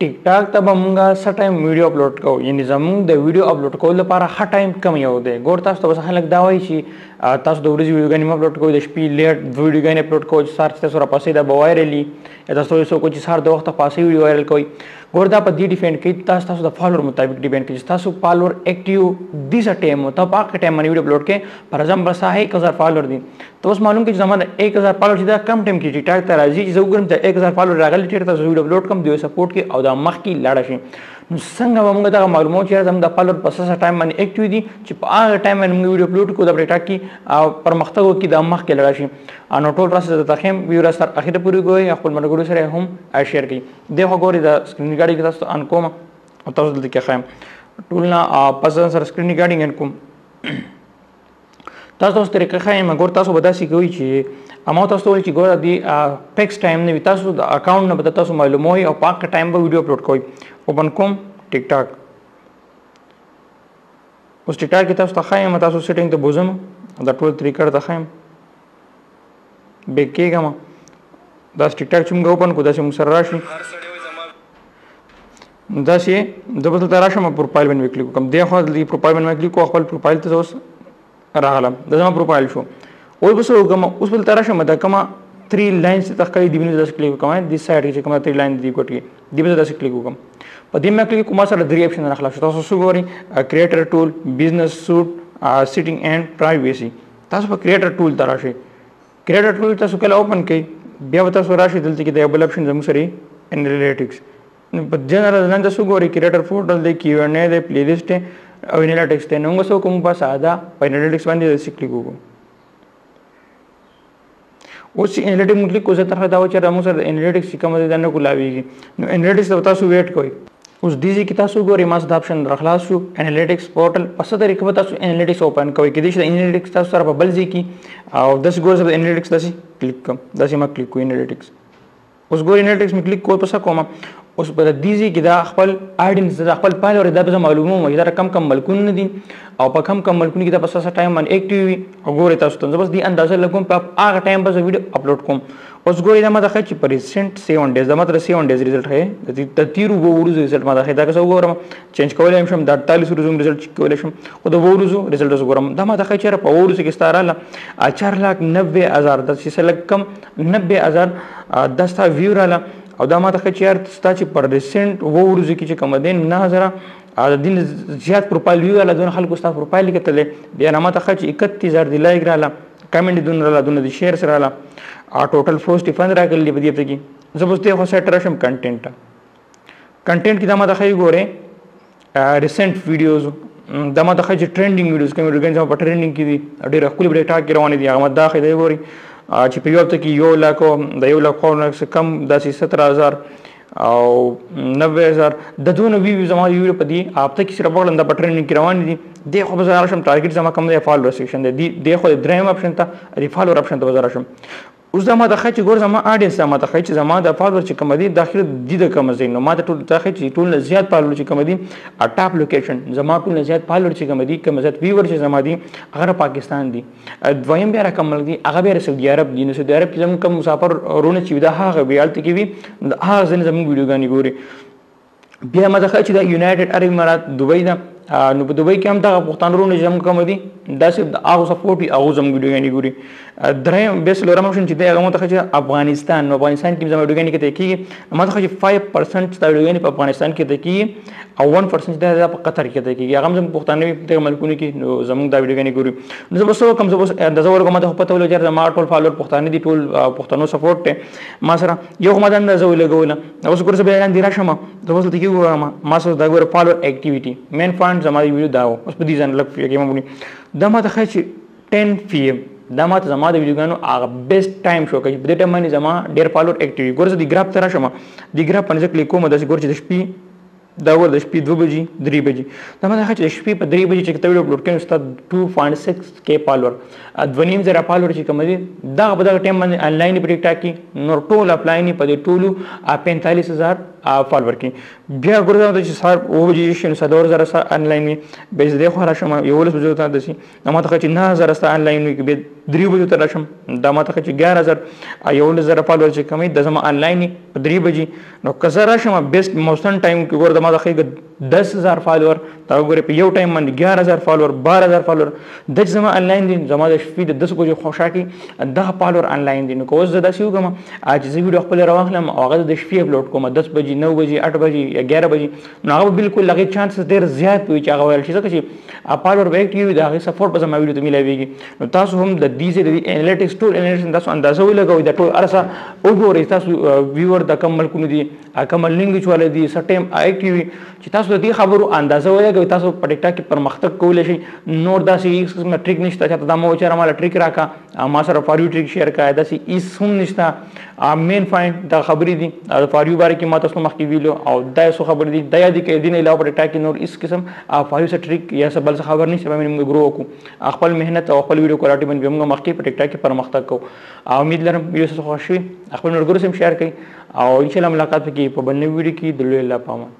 ټیک ټاک ته به مونږه څه ټایم ویډیو اپلوډ کوو، یعنی زمونږ د ویډیو اپلوډ کولو لپاره ښه ټایم کم یو دی. ګور تاسو ته اوس خلک دا وایي چې تاسو د ورځې ویډیوګانې مه اپلوډ کوئ، د شپې لیټ ویډیوګانې اپلوډ کوئ چې سهار چې تاسو راپاڅئ دا به وایرل وي، یا تاسو څوک چې سهار د وخته پاڅئ ویډیو وایرل کوئ. ګور دا په دې ډیپینډ کوي، تاسو د فالور مطابق ډیپینډ کوي چې تاسو فالور اکټیو دي څه ټایم ته په هغه ټایم باندې ویډیو اپلوډ کړئ. فار ایگزامپل ستا 1000 فالور دي، ته اوس معلوم کړئ چې زما د 1000 فالور چې دا کم ټایم کې ټیک ټاک ته راځي چې زه وګورم چې 1000 فالور راغلي چېرته زه ویډیو اپلوډ کړم، دوی سپورټ کړي او دا مخکې لاړه شي. نو څنګه به موږ دغه معلومات چې زموږ د فالور په څه ټایم باندې اکټیو دي چې په هغه ټایم باندې موږ ویډیو اپلوډ کړو، د ټیک ټاک کې او پرمختګ وکړي، دا مخکې لاړه شي. نو ټول پروسس درته ښیم، ویډیو تر اخره پورې ګورئ، خپل ملګرو سره هم شیر کړئ. دی خو ګورئ دا سکرین ریکارډینګ تاسو ته آن کوم او تاسو دلته کې ښیم ټول نه پس سره سکرین ریکارډینګ آن کوم، تاسو اوس طریقه ښیم. ګور تاسو به داسې کوئ چې اما تاسو ته وایي چې ګوره دې فکس ټایم نه وي، تاسو د اکاونټ نه به تاسو معلوموئ او په هغه ټایم به ویډیو اپلوډ کوئ. اوپن کوم ټیک ټاک، اوس ټیک ټاک کې تاسو ته ښیم، تاسو سیټینګ ته بوځم، دا ټول طریقه درته ښیم، بیک کېږم. دا ټیک ټاک چې موږ اوپن کړو داسې موږ سره راشي، داسې زه به دلته راشم پروفایل باندې کلیک وکړم. دی خوا دلته پروفایل باندې کلیک وکړم، خپل پروفایل ته زه اوس راغلم، دا زما پروفایل شو. اوس به څه وکړم، اوس به دلته راشم، دا کومه 3 لاینز ته ښکاري دې باندې داسې کلیک وکړم، دې سایډ کې چې کومه 3 لاین دی کوټ کې دې به داسې کلیک وکړم. په دې مې کلیک کوم سره 3 اپشن راخلاص شو. تاسو څه ګورئ، کریټر ټول، بزنس سوټ، سیټینګ اینډ پرایویسي. تاسو په کریټر ټول ته راشئ. کریټر ټول تاسو کله اوپن کړئ بیا به تاسو راشئ دلته کې د یو بل اپشن زموږ سره انالیټکس. نو په جنرال نن تاسو ګورئ کریټر پورټل دی، کیو ان ای دی، پلی لیست دی او انالیټکس دی. نو موږ څه کوو، په ساده په انالیټکس باندې داسې کلیک وکړو. اوس چې انالیټکس موږ کلیک کړو، زه تر دا و چې موږ سره انالیټکس چې کوم دی دا نه کولاویږي. نو انالیټکس ته تاسو ویټ کوئ. اوس دې ځای کې تاسو ګورئ ما دا اپشن راخلاص شو، انالیټکس پورټل. په څه طریقه به تاسو انالیټکس اوپن کوئ؟ کېدای شي د انالیټکس تاسو سره په بل ځای کې او داسې ګورئ، زه به انالیټکس داسې کلیک کړم، داسې ما کلیک کوو انالیټکس. اوس ګورئ انالیټکس مې کلیک کړو، په څه کوم اوس په دې ځای کې دا خپل آډینس، دا خپل فالور دا به زه معلوموم چې دا کم کم ملکونه دي او په کم کم ملکونو کې دا په څه ټایم باندې اکټیو وي. او ګورئ تاسو ته زه بس دې اندازه لګوم، په هغه ټایم به زه ویډیو اپلوډ کوم. اوس ګورئ دا ما ته ښایي چې په ریسنټ 7 ډیز، دا ما ته 7 ډیز ریزلټ ښایي، د تېرو 7 ورځو ریزلټ ما ته ښایي. دا که زه وګورم چینج کولی هم شم، د 48 ورځو هم ریزلټ چیک کولی شم، خو د 7 ورځو ریزلټ اوس ګورم. دا ما ته ښایي چې په 7 ورځو کې ستا راله 4,90,000، داسې څه لږ کم 90,000 دا ستا ویو راله. او دا ما ته ښایي چې یار ستا چې پر ریسنټ 7 ورځو کې چې کوم دی 9,000 د دې زیات پروفایل ویو راله، دونه خلکو ستا پروفایل کتلی. بیا ما ته ښایي چې 31,000 دې لایک راله، کمنټ دونه راله، دونه دې شیرس راله، ټوټل 4 فند راغلي په دې هفته کې. زه اوس دې خو سایټ راشم کنټینټ ته، کنټینټ کې دا ما ته ښایي ګورئ ریسنټ ویډیوز، دا ما ته ښایي چې ټرینډینګ ویډیوز کوم ویډیوګانې زما په ټرینډینګ کې دي، ډېره ښکلې په ټیک ټاک کې روانې دي، هغه ما دا ښایي دی ګورئ چې په یو هفته کې 1 لاک د 1 لاک خو څه کم داسې 17,000 او 90,000 د دونه ویو زما ویډیو په دې هفته کې صرف وکړم، دا په ټرینډینګ کې روانې دي. دې خو به زه راشم ټارګټ زما کوم دی فالور سیکشن دی، دې خو درېیم اپشن ته د فالور اپشن ته به زه راشم. اوس دا ما ته ښایي چې ګور زما آډینس دا ما ته ښایي چې زما د فالور چې کوم دي داخل دي د کوم ځای، نو ما ته ټول دا ښایي چې ټول نه زیات فالور چې کوم دي ټاپ لوکیشن زما ټول نه زیات فالور چې کوم دي، کوم زیات ویور چې زما دي هغه پاکستان دي. دویم بیا کوم ملک دي هغه بیا سعودي عرب دي. نو سعودي عرب کې زموږ کوم مسافر وروڼه چې دا هغه بیا هلته کې وي، هغه ځای نه زموږ ویډیوګانې ګوري. بیا ما ته ښایي چې دا یونایټډ عرب امارات دوبۍ ده، نو په دوبۍ کې هم دغه پښتانه وروڼه چې زموږ کوم دي دا صرف د هغو سپورټ وي، هغو زموږ ویډیوګانې ګوري. درېیم بیا څلورم اپشن چې دی هغه ما ته ښایي چې افغانستان، نو افغانستان کې زما ویډیوګانې کتل کېږي. ما ته ښایي چې 5% چې دا ویډیوګانې په افغانستان کې کتل کېږي او 1% چې دا په قطر کې کتل کېږي، هغه هم زموږ پښتانه وي په دغه ملکونو کې، نو زموږ دا ویډیوګانې ګوري. نو زه به څه وکړم، زه به اوس اندازه ولګوم، ما ته خو پته ولګېده چې زما ټول فالور پښتانه دي، ټول پښتنو سپورټ دی ما سره. یو خو ما دا اندازه ولګوله. اوس ګوره زه بیا لاندې راشم، زه اوس دلته کې وګورم، ما سره دا ګوره فالور اکټیویټي مین پوینټ زما د ویډیو دا و. اوس په دې ځان لږ فکر کوم، دا ما ته ښایي چې 10 PM دا ما ته زما د ویډیوګانو هغه بیسټ ټایم شو، چې په دې ټایم باندې زما ډېر فالور اکټیو وي. ګوره زه دې ګراف ته راشم، دې ګراف باندې زه کلیک کوم، داسې ګوره چې د شپې دا ګوره د شپې 2 بجې 3 بجې، دا ما ته ښایي چې د شپې په 3 بجې چې ته ویډیو اپلوډ کړې نو ستا 2.6K فالور، 2,500 فالور چې کوم دي دغه په دغه ټایم باندې انلاین په ټیک ټاک کې، نور ټول افلاین په دې ټولو 45,000 فالوور کې. بیا ګورم چې سهار 7 بجې شي نو 4000 سره انلاین وي، بیا زه دې خوا راشم 11 بجو ته داسې نو ما ته ښایي چې 9000 سره انلاین وي، بیا 3 بجو ته راشم دا ما ته ښایي چې 11000 11000 فالوور چې کمې د زما انلاین وي په 3 بجې. نو که زه راشم بیسټ موسن ټایم کې ګوره ما ته ښایي 10000 فالوور، دا وګورئ په یو ټایم باندې 11000 فالوور 12000 فالوور د چې زما انلاین دي، زما د شپې د 10 بجو خوشا کې دغه فالوور انلاین دي. نو که اوس زه داسې وکړم چې زه ویډیو خپله راواخلم او هغه د شپې اپلوډ کوم 10 بجې 9 بجې 8 بجې یا 11 بجې، نو هغه به بالکل هغې چانسز ډېر زیات وي چې هغه ویل شي، ځکه چې فالوور به اکټیو وي، د هغې سپورټ به زما ویډیو ته میلاویږي. نو تاسو هم د دې ځای د دې انالیټکس ټول انالیټکس تاسو اندازه ولګوئ، دا ټول هر څه وګورئ تاسو ویور د کوم ملکونو دي، کوم لینګویج والا دي، څه ټایم اکټیو وي، چې تاسو د دې خبرو اندازه ولګوئ، تاسو په ټیک ټاک کې پرمختګ کولی شئ. نور داسې هیڅ قسمه ټریک نشته چې ته دا مه وچاره ماله ټریک راکړه، ما سره فاریو ټریک شیر کړه، داسې هیڅ هم نشته. مین پوینټ دا خبرې دي د فاریو باره کې ما تاسو مخکې ویلو، او دا یو څو خبرې دي دا یادې کړئ. دې نه علاوه په ټیک ټاک کې نور هیڅ قسم فاریو څه ټریک یا څه بل څه خبر نشته. به موږ ګرو وکړو خپل محنت او خپل ویډیو کوالټي باندې موږ مخکې په ټیک ټاک کې پرمختګ کوو. او امید لرم ویډیو څخه خوښ شوي، خپل ملګرو سره شیر کړئ، او انشاءالله ملاقات وکړي په بل نوي ویډیو کې. د لوی الله په امان.